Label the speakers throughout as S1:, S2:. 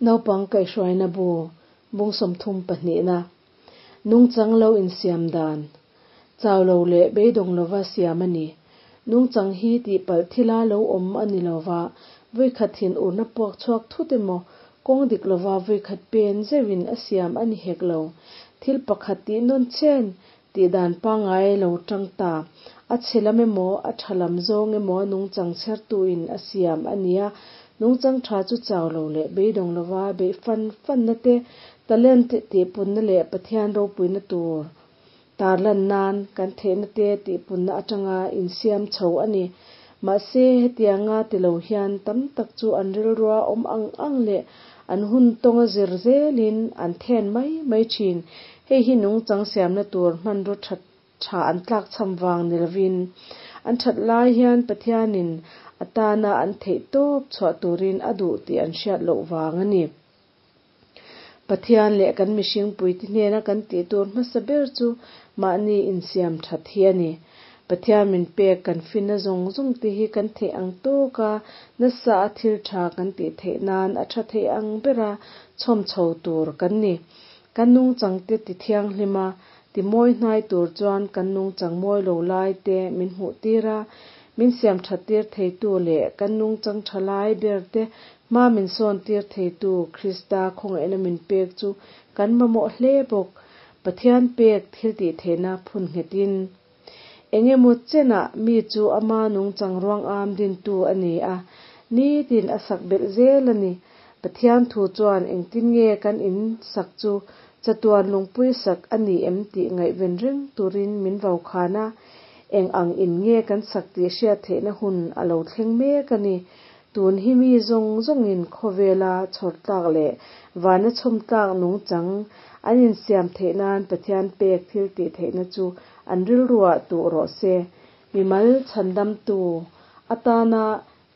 S1: Naupang Kaihhruaina Bu, Bung 32 na, Nungchang lo insiam dan, Chau lo leh beidawng lova siam a ni. Nungchang hi tihpalh thila lo awm a ni lova, vawikhat thinurna puak chhuak thut emaw, kawng dik lova vawikhat pen zeuhin a siam a ni hek lo. Thil pakhat tih nawn chen, tih dan pangngai lo tang ta, a chhe lam emaw, a tha lam zawng emaw nungchang chhertuin a siam a ni a. Nungchang tha chu chau lo leh beidawng lova beih fan fanna te, talent tihpunna leh Pathian ropuina tur tarlan nan kan theihna te tihpunna atanga insiam chho a ni. Mahse, hetianga ti lo hian tam tak chu an rilrua awm ang ang leh an hun tawnga zir zelin an then mai mai thin. Hei hi nungchang siamna tur hmanraw tha tha an tlakchham vang ni lovin, an that lai hian Pathianin a tana an theihtawp chhuah turin a duh tih an hriat loh vang a ni. Pathian leh kan mihring puite hnena kan tih tur hmasa ber chu mahni insiam that hi a ni. Pathian min pek kan finna zawng zawng te hi kan theih ang tawka nasa a thil tha kan tih theih nan a tha thei ang bera chhawm chho tur kan ni. Kan nungchangte ti thianghlim a, ti mawi hnai tur chuan kan nungchang mawi lo lai te min hmuh tir a, min siam that tir theitu leh kan nungchang tha lai ber te hma min sawn tir theitu Krista khawngaihna min pek chu kan mamawh hle bawk. Pathian pek thil tih theihna phun nghetin eng emaw chenah mi chu ama nungchang ruang am dintu a ni a, nitin a sak belh zel a ni. Pathian thu chuan engtin nge kan in sak chu chatuan lungpui sak a ni em tih ngaihven reng turin min vau khan a, eng ang in nge kan sak tih hriat theihna hun a lo thleng mek a ni. Tun hi mi zawng zawngin khawvela chhawr tlak leh vana chhawm tlak nungchang an insiam theih nan Pathian pek thil tih theihna chu an rilruah tuh rawh se. Mimal chhandamtu atana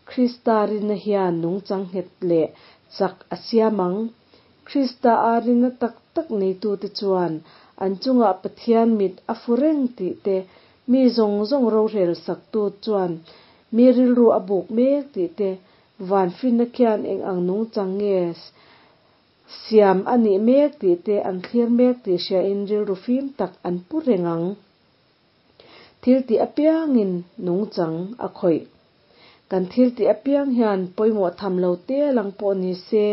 S1: Krista rinna hian nungchang nghet leh chak a siam ang. Krista a rinna tak tak neitute chuan an chungah Pathian mit a fu reng tih te, mi zawng zawng rorel saktu chuan mi rilru a buk mek tih te, van finna khian eng ang nungchang nge siam a nih mek tih te an thlir mek tih hriain rilru fim tak an pu reng ang. Thil tih apiangin nungchang a khawih. Kan thil tih apiang hian pawimawh tham lo te lang pawh ni se,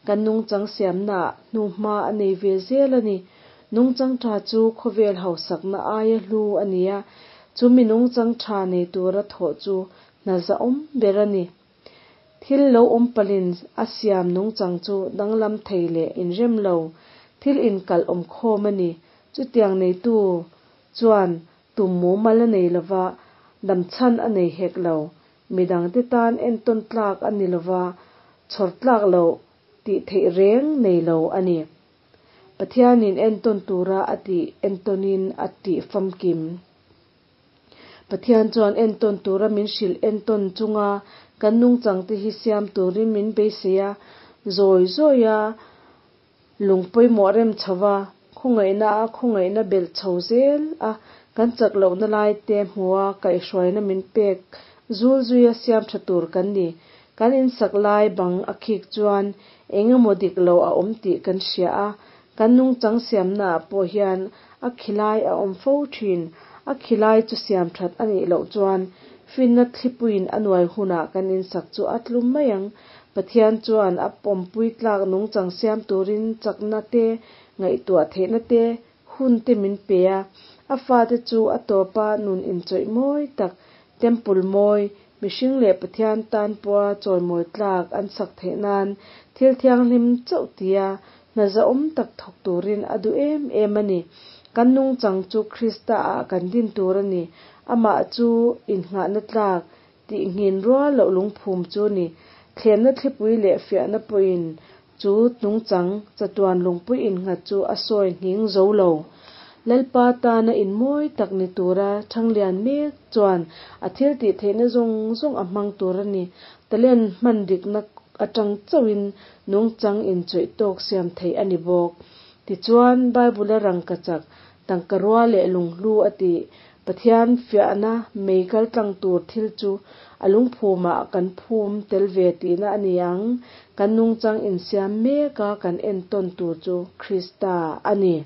S1: kan nungchang siamnaah hnuhma a nei ve zel a ni. Nungchang tha chu khawvel hausakna aia hlu a ni a, chumi nungchang tha nei tura thawh chu hna zahawm ber a ni. Thil lo awm palin a siam nungchang chu danglam thei leh inrem lo, thil inkalh awm khawm a ni. Chutiang neitu chuan tum mumal a nei lova, damchhan a nei hek lo. Midangte tan entawn tlak a ni lova, chhawr tlak loh tih theih reng nei lo a ni. Pathianin entawn tura a tih entawnin a tih famkim. Pathian chuan entawn tura min hrilh entawn chunga kan nungchangte hi siam turin min beisei a, zawi zawia lung pawimawh rem chho a, khawngaihna a khawngaihna belh chho zel a, kan chak lohna lai te hmua kaihhruaina min pek zul zuia siam tha tur kan ni. Kan insak lai bang a khik chuan engemaw dik lo a awm tih kan hria a, kan nungchang siamnaah pawh hian a khilai a awm fo thin. A khilai chu siam that a nih loh chuan finna thlipuiin a nuai hunah kan insak chu a tlum mai ang. Pathian chuan a pawmpui tlak nungchang siam turin chakna te, ngaihtuah theihna te, hun te min pe a. A fate chu a tawpa nun inchawih mawi tak, temple mawi, mihring leh Pathian tan pawha chawimawi tlak an sak theih nan thil thianghlim chauh tia hna zahawm tak thawk turin a duh em em a ni. Kan nungchang chu Krista ah kan din tur a ni. Amah chu innghahna tlak tih nghin rual loh lungphum chu ni. Thlemna thlipui leh fiahna pawhin chu nungchang chatuan lungpui innghat chu a sawi nghing zo lo. Lalpa tana in mawi tak ni tura thanglian mek chuan a thil tih theihna zawng zawng a hmang tur a ni. Talent hman dikna atang chauhin nungchang inchawih tawk siam theih a ni bawk. Tichuan Bible a rangkachak tangka rua leh lunghlu a tih. Pathian fiahna mei kaltlang tur thil chu A lungphumah kan phum tel ve tihna a ni ang. Kan nungchang insiam meka kan entawn tur chu Krista a ni.